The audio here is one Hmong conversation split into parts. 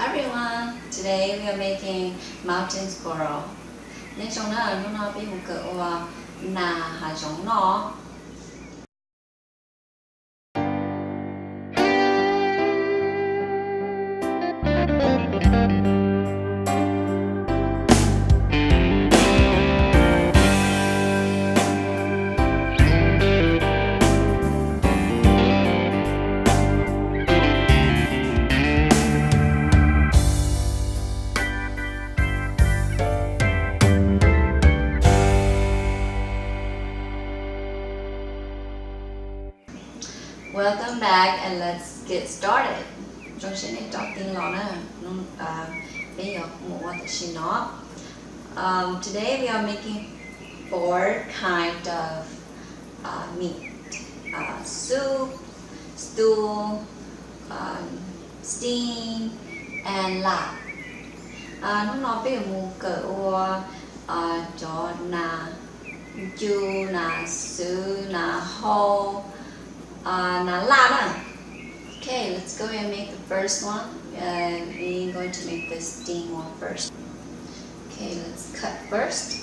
Everyone, today we are making mountain squirrel. Nyob zoo na, hnub no peb mus kawm ua nas hav zoov noj. Welcome back and let's get started. Zoo siab nej rov qab los na, peb yuav mus ua tam sim no. Um, today we are making four kind of uh, meat. Uh, soup, stew, um, steam, and lab. Uh, hnub no peb yuav mus kawm ua uh, cov nas ncu, nas xwb, nas hau, uh, nas laj na. Okay, let's go and make the first one. Uh, we're going to make the steam one first. Okay, let's cut first.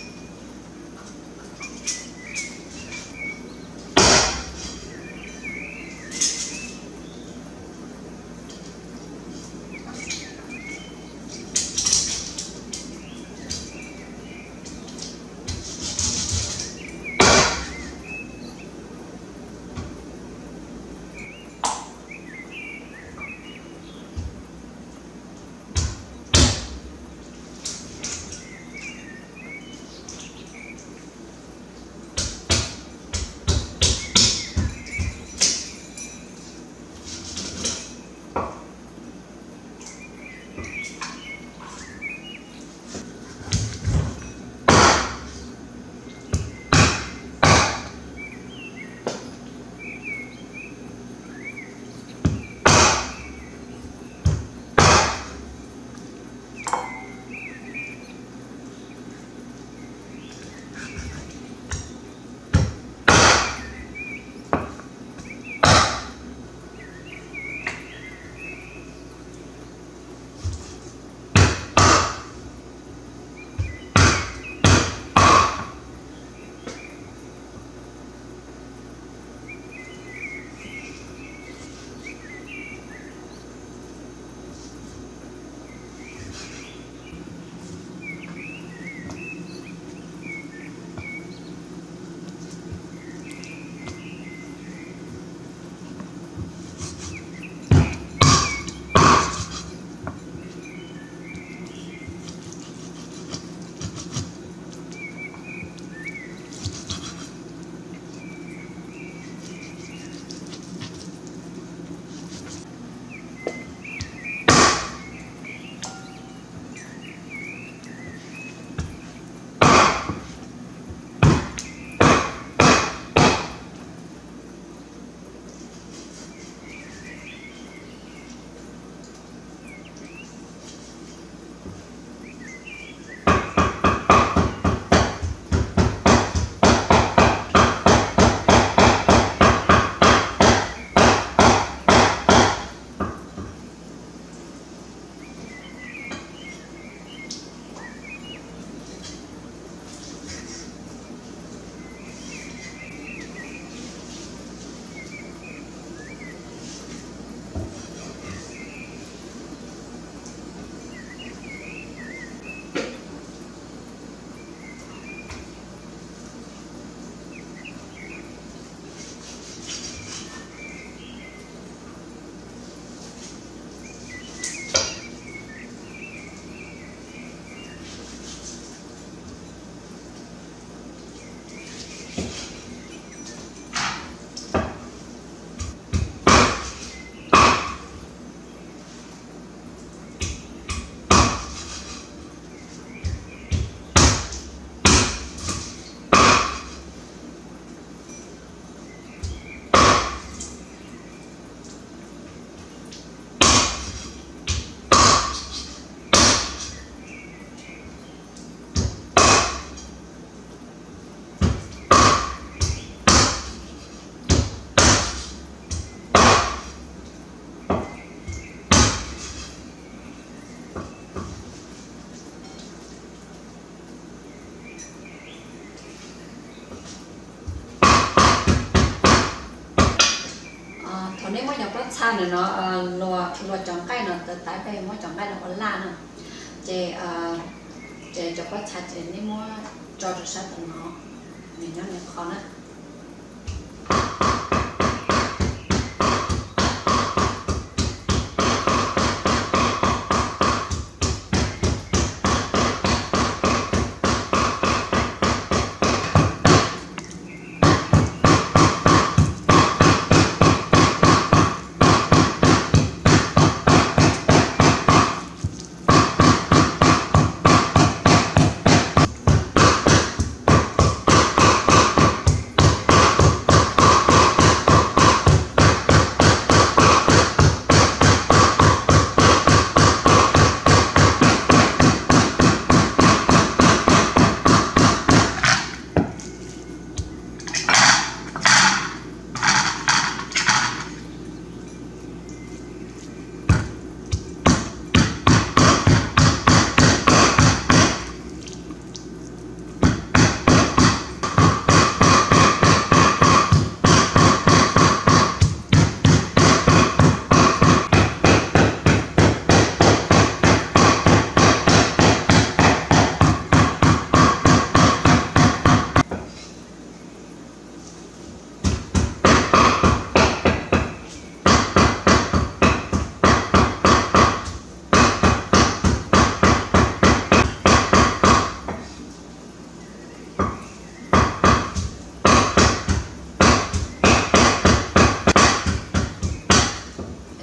Txha ntawm no, luag, luag cov nqaij no tawv tawv peb muab cov nqaij no ua laj na. Ces, ces cov pob txha ces nej muab tso rau sab tom no, nws nyob nws qhov na.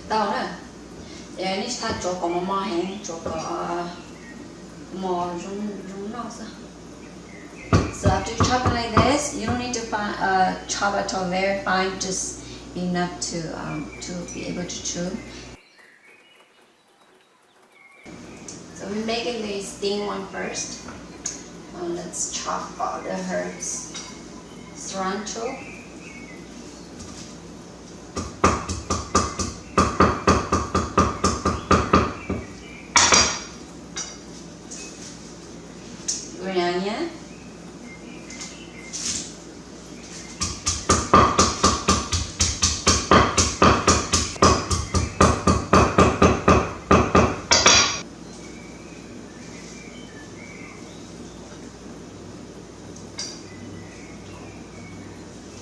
Tau na. Nej tsis txhob tsuav kom mos mos heev, tsuav kom mos zoo noj xwb. So after chopping like this, you don't need to fi- uh, chop at all very fine, just enough to, um, to be able to chew. So we make a little steam one first. Uh, let's chop all the herbs. Cilantro. Green onion.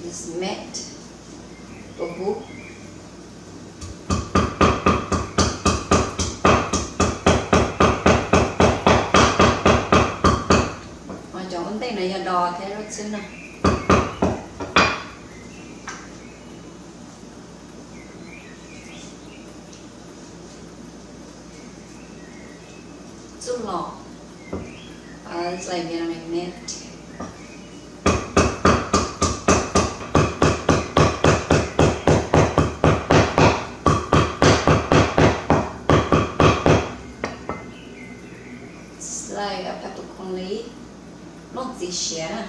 This mint, tus hub. Cov ua ntej no yog dos thiab zaub txhwb na. Txuj lom. Uh, it's like Vietnamese mint. It's like a peppercorn leaf. Nplooj txiv siav na.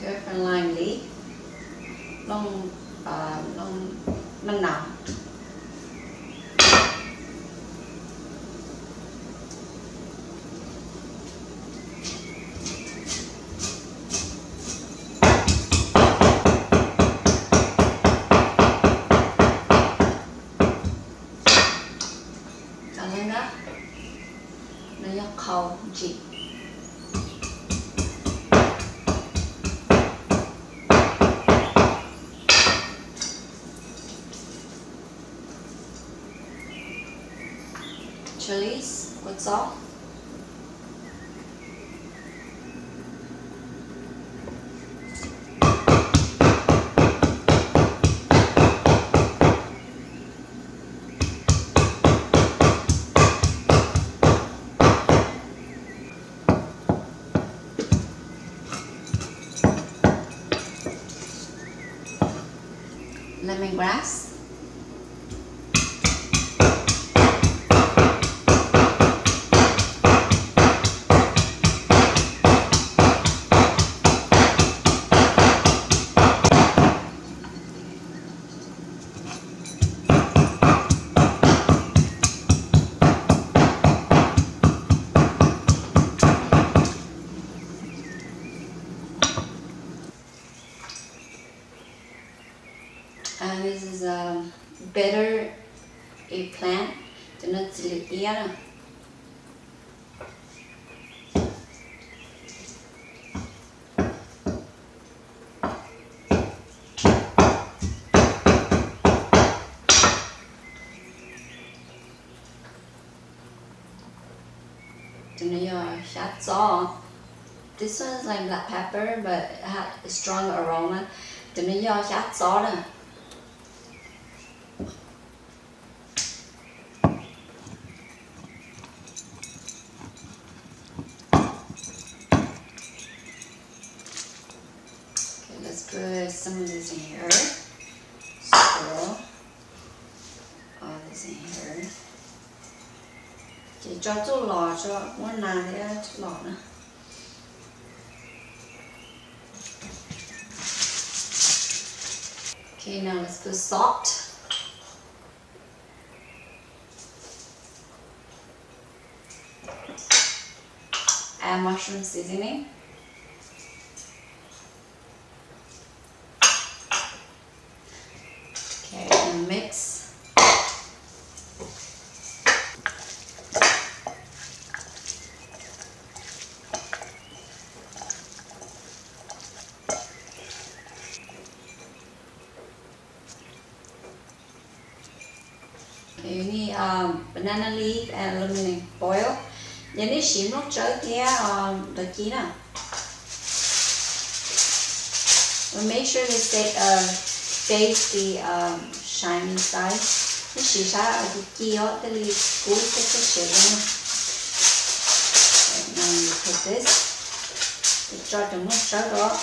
Careful lime leaf. Nplooj, nplooj, nplooj nas. Cov no na, nws yog qhau ntsim. Chilies, kua txob. Lemongrass. This is a bitter eggplant. Tus no txiv lws iab na. Tus no yog xyab txob. This one is like black pepper, but it has a strong aroma. Tus no yog xyab txob na. Okay, let's put some of this in here. Sprinkle all this in here. Ces tso txuj lom, tso muab nas thiab los na. Okay, now let's put salt. Add mushroom seasoning. Okay, and mix. Yus need banana leaf and aluminum foil. Yog nej siv nplooj tsawb thiab ntawv ci na. Make sure you stay, face the shiny side. Nej siv sab ntawv ci os thiaj li kub thiab txhob siav zoo na. Now you put this. Tso cov nplooj tsawb rau.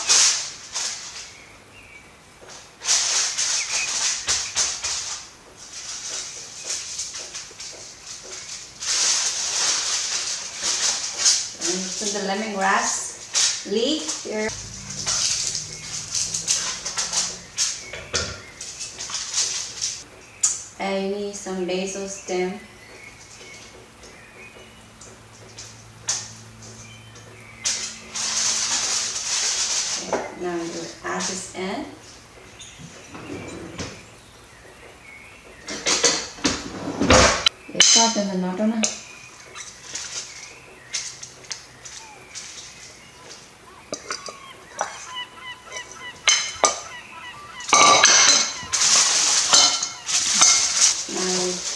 Put the lemongrass leaf here. And you need some basil stem. Okay, now you add this in. Tso cov ntawm no rau na.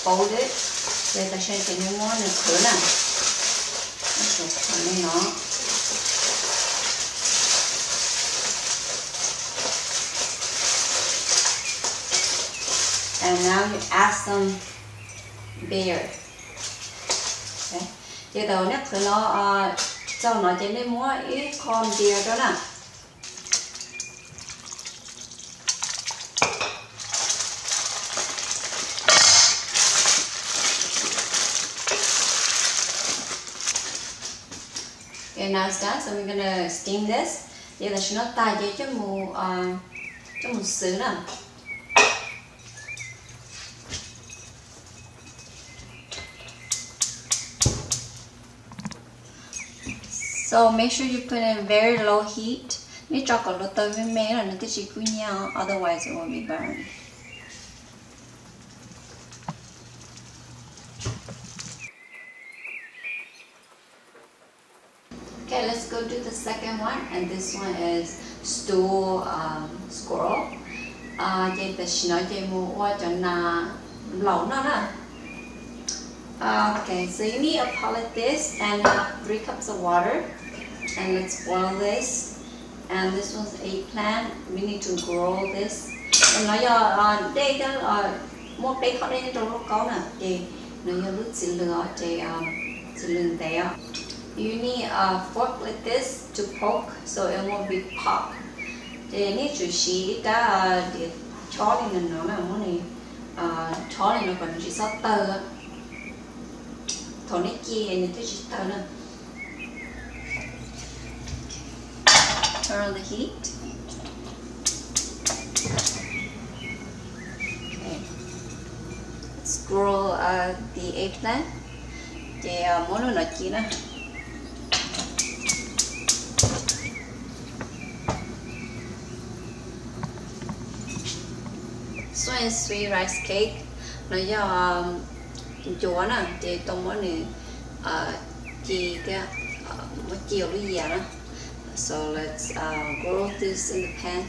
Fold it, ces tam sim ces nej muab nws qhwv na, muab qhwv li no. And now you add some beer. Ces thaum nej qhwv no txog no ces nej muab ib qho beer rau na. Okay, now it's done, so we're gonna steam this. Ces tam sim no tag ces coj mus, coj mus xwb na. So make sure you put in very low heat. Nej tso kom hluav taws me me los nws thiaj tsis kub hnyiab, otherwise it will be burned. Okay, let's go do the second one, and this one is stool, um, squirrel. Ces tam sim no ces mus ua cov nas nplaum noj na. Okay, so you need a pot like this and uh, three cups of water. And let's boil this. And this one's eggplant. We need to grow this. No yog dej thiab, muaj peb khob dej nyob rau lub kaub na, ces no yog lub txiv lws os, ces txiv lws ntev os. You need a fork like this to poke so it won't be pop. Ces nej tsum siv ib rab diav chob li no na, muab nws chob li no kom nws tsis txhob tawg. Thaum nej ci nws thiaj tsis tawg na. Turn on the heat. Okay. Let's scroll uh, the eggplant. Ces uh, muab lub no ci na. This one is sweet rice cake. No yog ncuav na, ces tau muab nws ci thiab, muab ci lub yias na. So let's uh, grill this in the pan.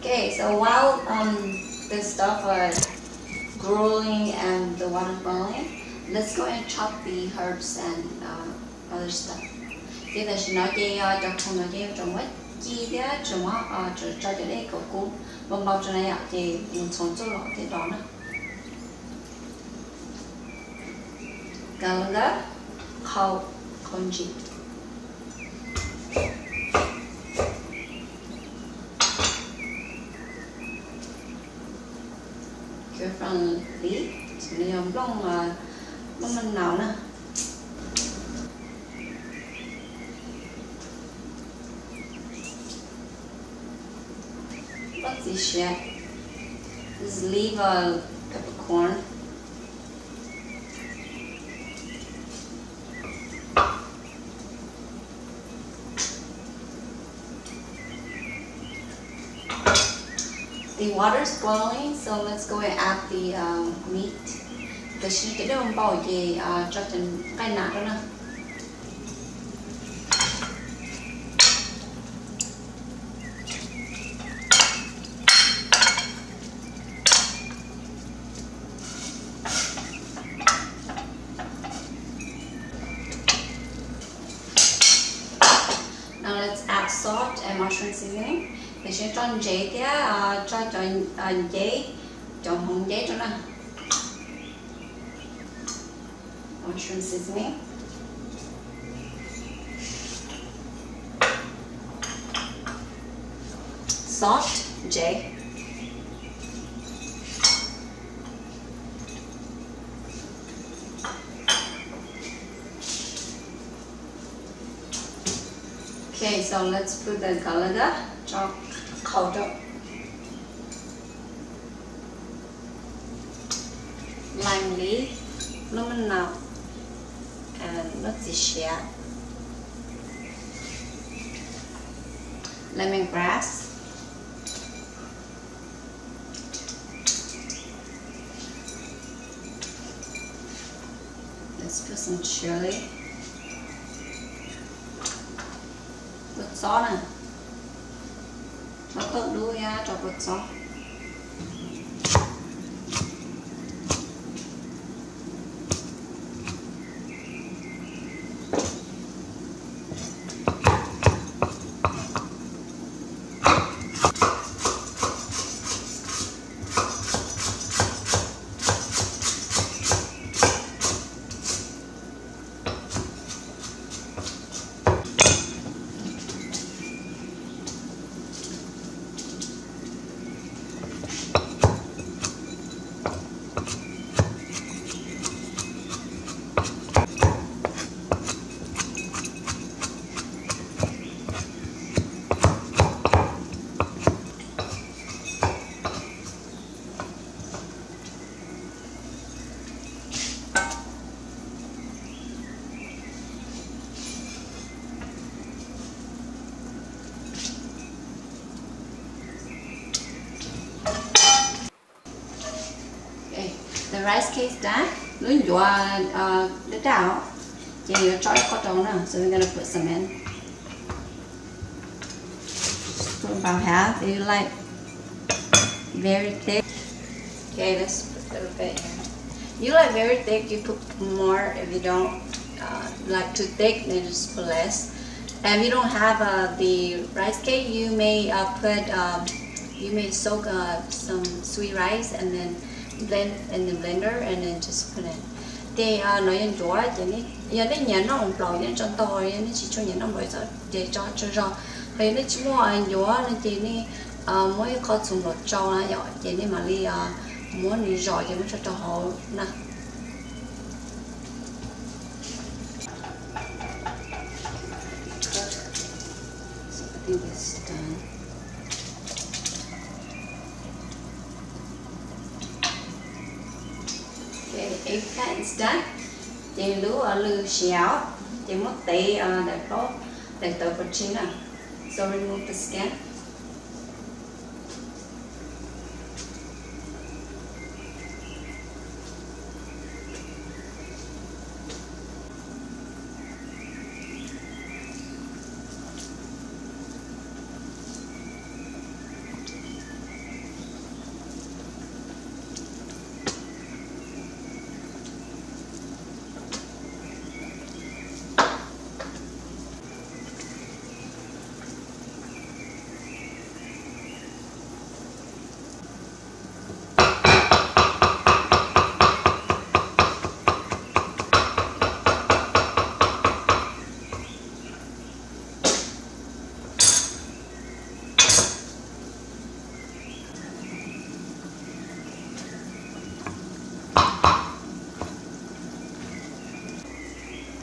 Okay, so while um, the stuff are grueling and the water boiling, let's go and chop the herbs and uh, other stuff. Ces tam sim no ces cov khoom no ces yuav tsum muab ci thiab tsum muab tso cov dej kaum kub npau npau rau na yom, ces mus ntxuav txuj lom thiab do na. Nkawd nkawd qhau, qhau ntsis. Cucumber leaf, nws yog nplooj, nplooj maj naus na. Nplooj txiv siav, this leaf of peppercorn. The water is boiling, so let's go and add the uh, meat. Tam sim no cov dej npau ces tso cov nqaij nas rau na. Now let's add salt and mushroom seasoning. Tam sim no tso ntsev thiab tso cov nceb, cov hmoov nceb rau na. Mushroom seasoning. Salt, ntsev. Okay, so let's put the gallada, tso qhau rau. Lime leaf, nplooj maj naus, nplooj txiv siav, lemon grass. Let's put some chili. Kua txob na, txhob tau dub thiab, tso kua txob. The rice cake done. Lub ncuav daj daj os, ces yuav tso ib qho rau na, so we're gonna put some in. Put about half. If you like very thick, okay, let's put a little bit here. You like very thick, you put more. If you don't uh, like too thick, then just put less. And if you don't have uh, the rice cake, you may uh, put um, you may soak uh, some sweet rice and then blend in the blender and then just put in. Ces uh, no yog ncuav ces nej, yog nej nyiam noj nplaum nej tso ntau, yog nej tsis tshua nyiam noj nplaum ces tso tsaug zog. Ho yog nej tsis muaj ncuav no ces nej muab ib qho txhuv nplaum tsau na yom, ces nej mam li muab nws zom ces muab tso rau hauv na. So I think it's done. That is done. Ces lub lw siav ces muab tev daim plaub daim tawv pov tseg na. So remove the skin.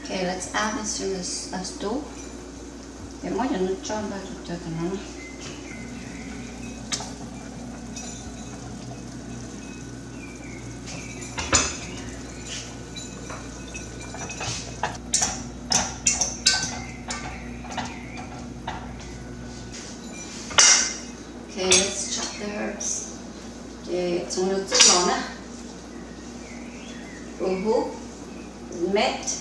Okay, let's add this to the s- uh, stove. Ces muab cov no tso ntawm cov no na. Okay, let's chop the herbs. Ces txhoov yog txuj lom na. Uhu, met.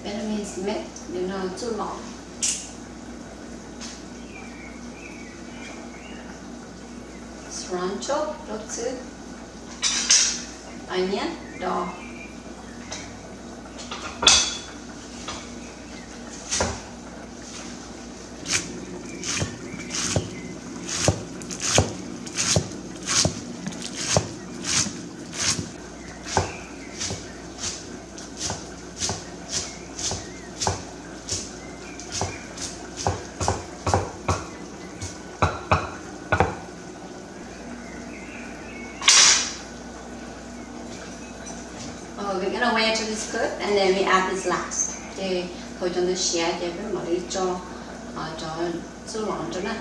Vietnamese met, nws no txuj lom. Cilantro, rau txhwb, onion, do. Oh, we're gonna wait until this cook and then we add this last. Ces thaum cov ntawd siav ces peb mam li tso cov txuj lom rau na.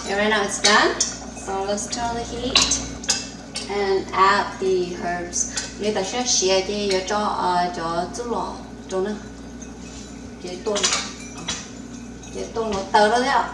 Okay, right now it's done. So let's turn on the heat and add the herbs. Li tam sim no siav ces yuav tso cov txuj lom rau na. Ces tua, ces tua no taws lawm thiab.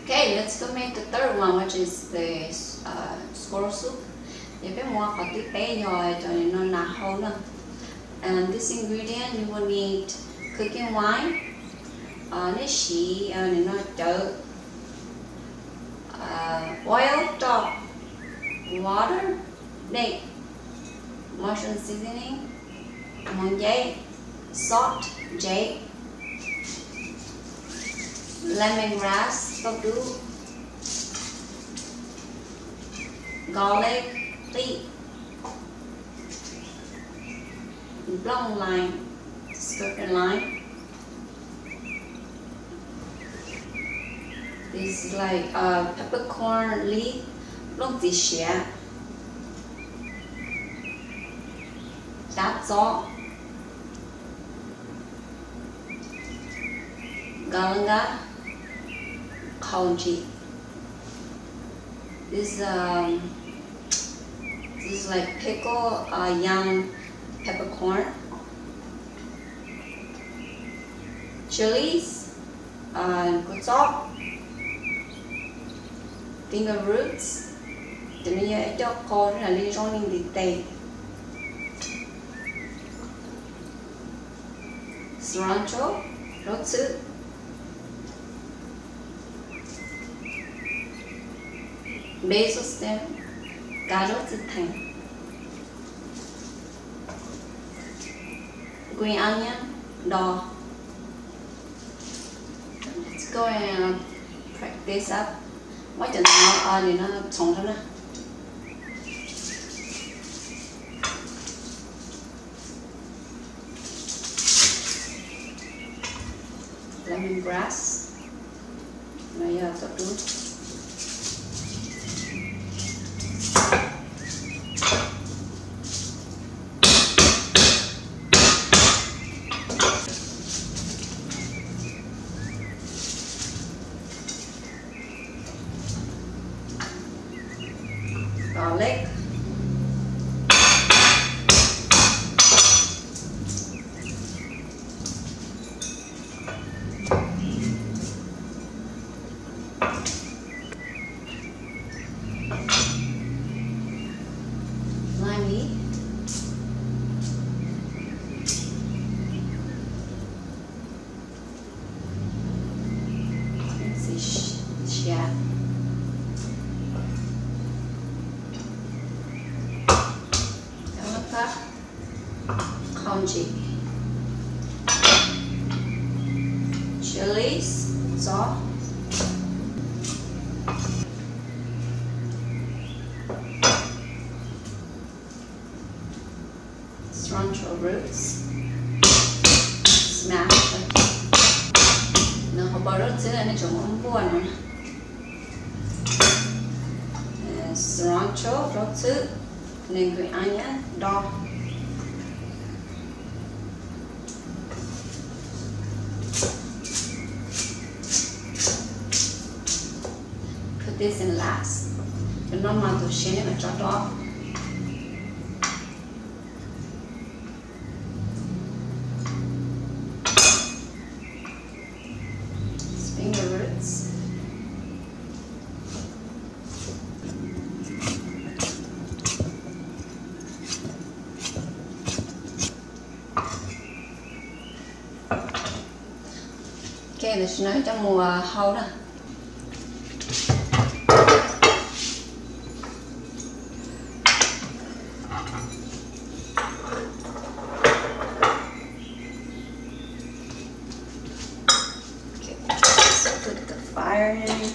Okay, let's go make the third one, which is the uh, squirrel soup. Ces peb muab qhov thib peb yog cov no nas hau na. And this ingredient you will need cooking wine, uh, nej siv uh, nim no cawv, uh, oil, roj, water, dej, mushroom seasoning, hmoov nceb, salt, ntsev, lemon grass, tauj dub, garlic, qij, nplooj lime, scorpion lime. This is like uh, peppercorn leaf, nplooj txiv siav, xyav txob, galangal, qhau ntsis. This um, this is like pickle uh, young peppercorn. chilies, kua txob, finger roots, cov no yog ib co qau li zoo li ntiv tes, cilantro, zaub txhwb, basil stem, kab zaub txhwb theem, green onion, do. Let's go and practice up. Muab cov no txhoov rau na. Lemon grass, no yog txaus dub. Garlic, lime leaf, siab, cov no pab, congee, chilies, txob, cilantro roots, smash, nws hauv paus zaub txhwb nej tsuas muab npuaj no, cilantro zaub txhwb, nws green onion do. Put this in last. Cov no mas tus siab nej mam tso dua. Finger roots. Ok, tam sim no coj mus hau na. Okay, so put the fire in.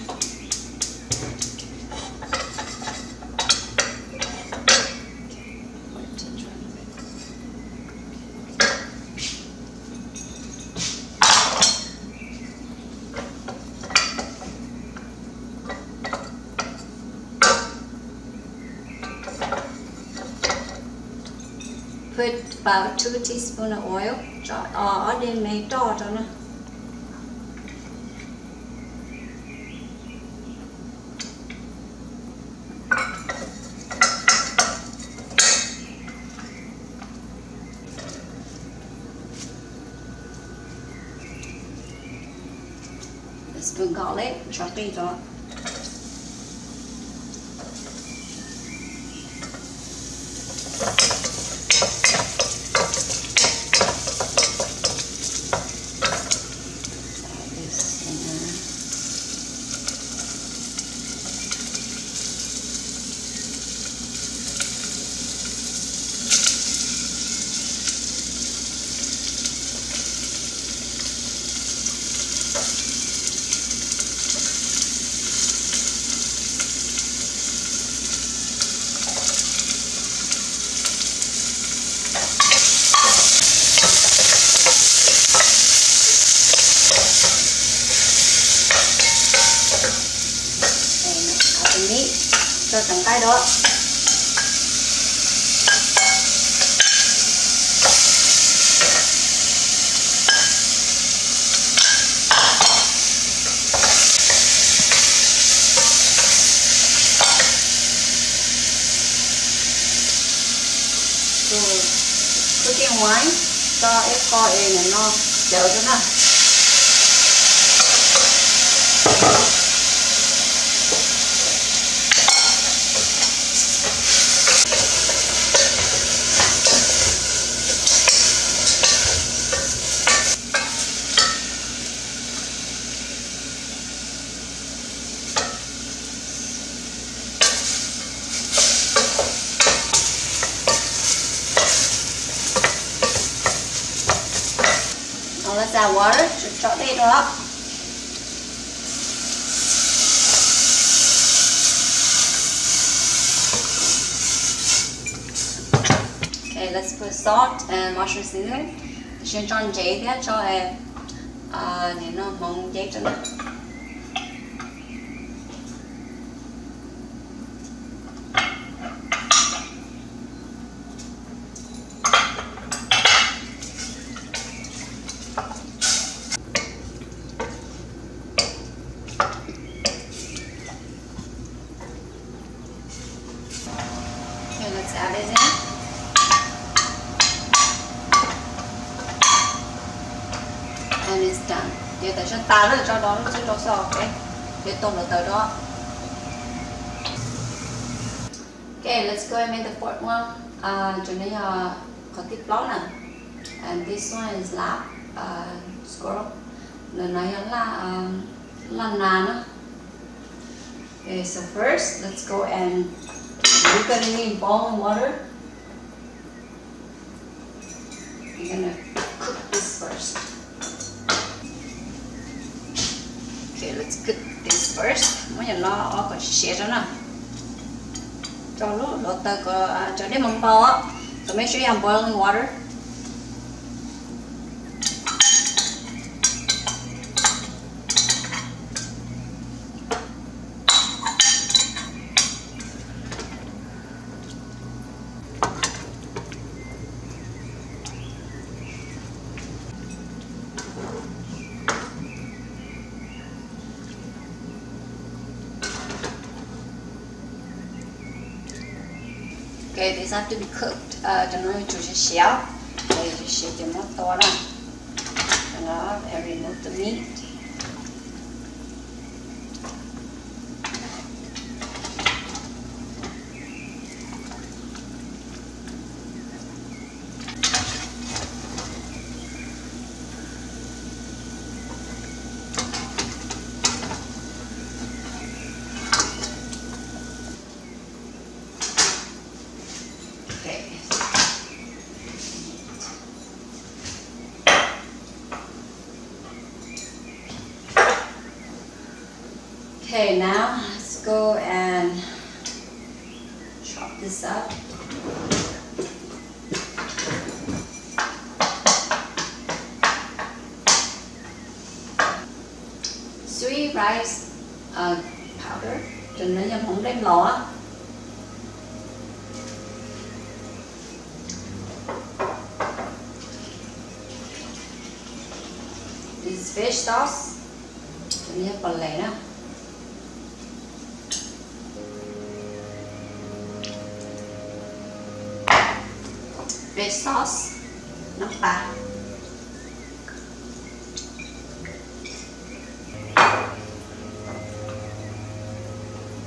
Put about two teaspoon of oil, tso ob dej me roj rau na. Spoon garlic, tso qij rau. Add the meat, tso cov nqaij dua. Cooking wine, tso ib qho es nim no cawv rau na. Xav water, tso dej rau. Okay, let's put salt and mustard seasoning. Tam sim tso ntsev thiab tso, no, hmoov nceb rau na. Okay, let's add it in. And it's done. Ces tam sim tas lawm, tso rau lub txwb rau xwb, ok. Ces tau hluav taws rau. Okay, let's go and make the fourth one. Cov no yog qhov thib plaub na. And this one is lab, squirrel. Ntawm no yog laj, laj nas na. Okay, so first, let's go and we're gonna need boiling water. I'm gonna cook this first. Okay, let's cook this first. Muab cov no ua kom siav rau na. Tso lub hluav taws kom cov dej mus npau, so make sure you have boiling water. Okay, these have to be cooked. Cov no yuav tsum siav siav, siav siav ces muab tua na. And now I remove the meat. Okay, now let's go and chop this up. Sweet rice powder, cov no yog hmoov nplej mlaus. This is fish sauce, cov no yog pos les na. Fish sauce, nab pas.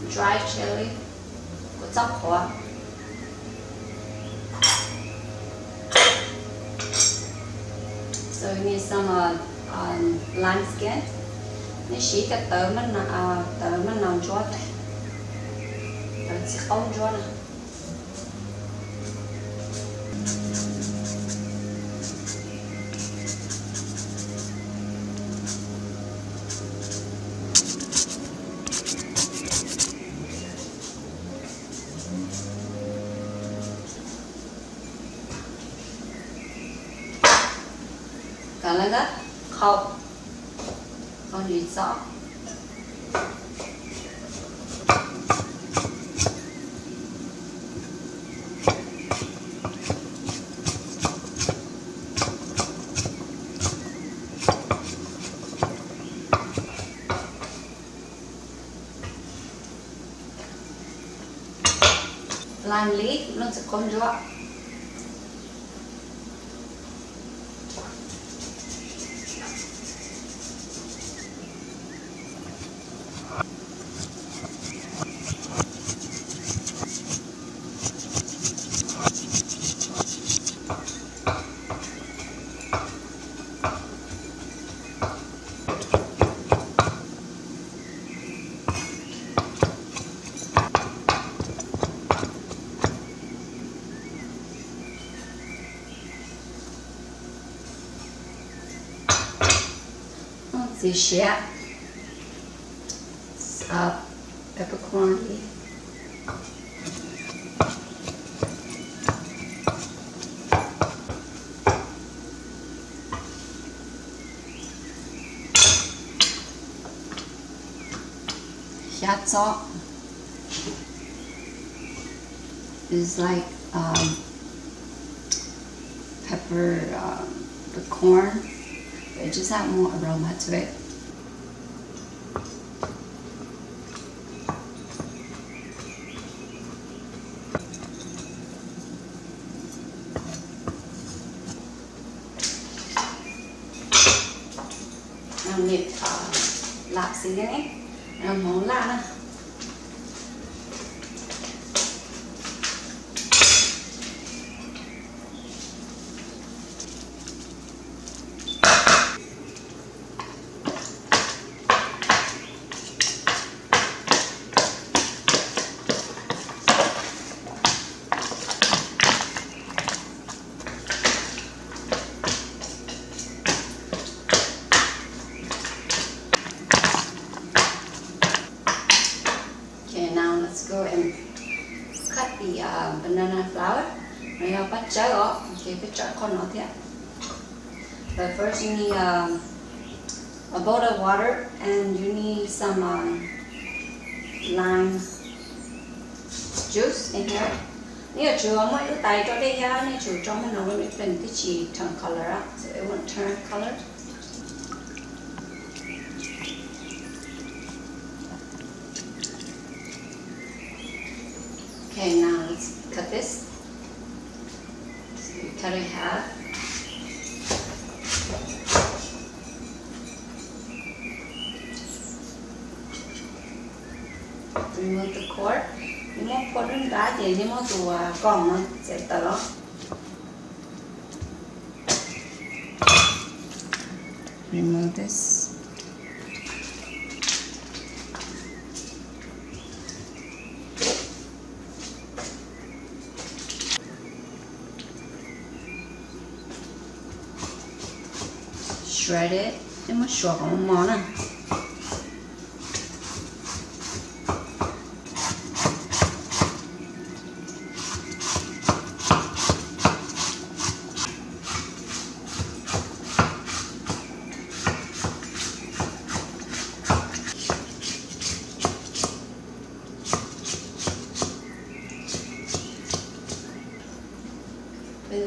Dry chili, kua txob qhuav. So we need some lime skin. Nej siv cov tawv, tawv maj nas ntsuab, tawv txiv qaub ntsuab na. Kav lawm ntag, qhau, qhau ntsis txob. Lime leaf, lub txiv qaub ntsuab. Txiv siav, uh, peppercorn. Xyab txob. It's like, um, pepper, um, the corn. It just have more aroma to it. Lam xis thiab ne, hmoov laj na. Okay, now let's go and cut the, uh, banana flour. No yog paj tsawb os, okay, peb tso qhov no thiab. But first you need, um, a bowl of water and you need some, um, lime juice in here. Nej yuav tsum muab ib lub tais rau dej thiab nej tsum tso muaj no, ib pliag nws twb tsis turn color, so it won't turn color. Okay, now let's cut this. So you cut it half. Remove the core. Nws muab phua dub nrab ces nws muab tus, ah, koom no txiav tawm los. Remove this. Shred it. Nej muab suav kom mos mos na.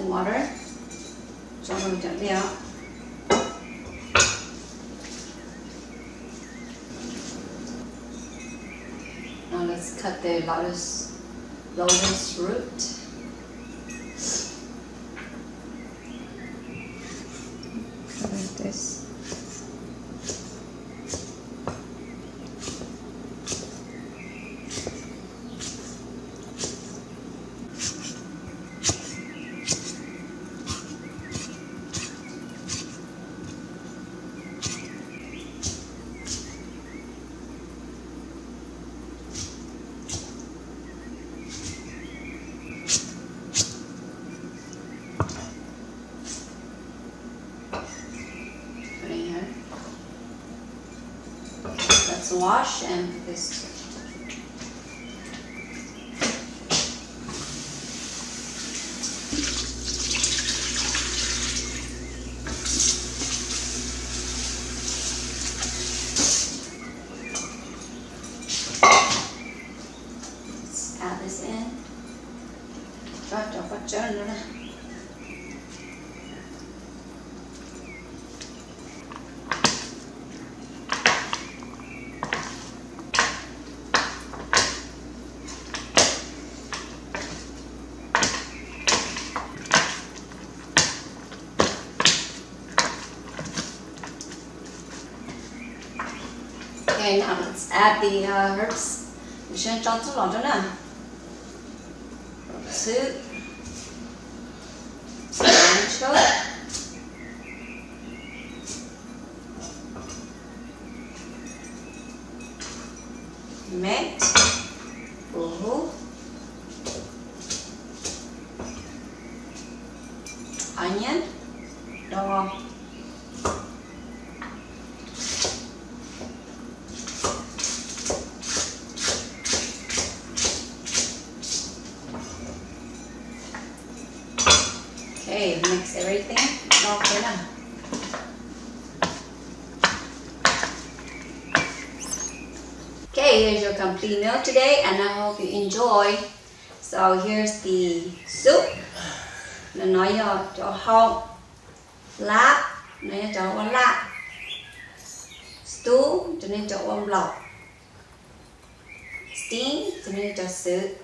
Water. Tso rau cov dej os. Now let's cut the lotus, lotus root. Cut like this. Put in here. Let's wash and put this. Let's add this in. Tso cov pob tsawb no na. Okay, now let's add the, uh, herbs. Nws sib tso txuj lom rau na. Txhwb. Txhwb. Met. Onion. Do. Okay, mix everything. Okay, here's your complete meal today, and I hope you enjoy. So here's the soup. Nws no yog cov hau. Lab, nws yog cov ua lab. Stew, cov no yog cov ua nplaum. Steam, cov no yog cov xwb.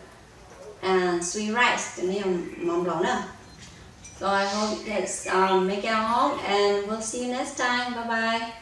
And sweet rice, cov no yog mov nplaum na. So I hope you guys um, make it at home and we'll see you next time. Bye bye.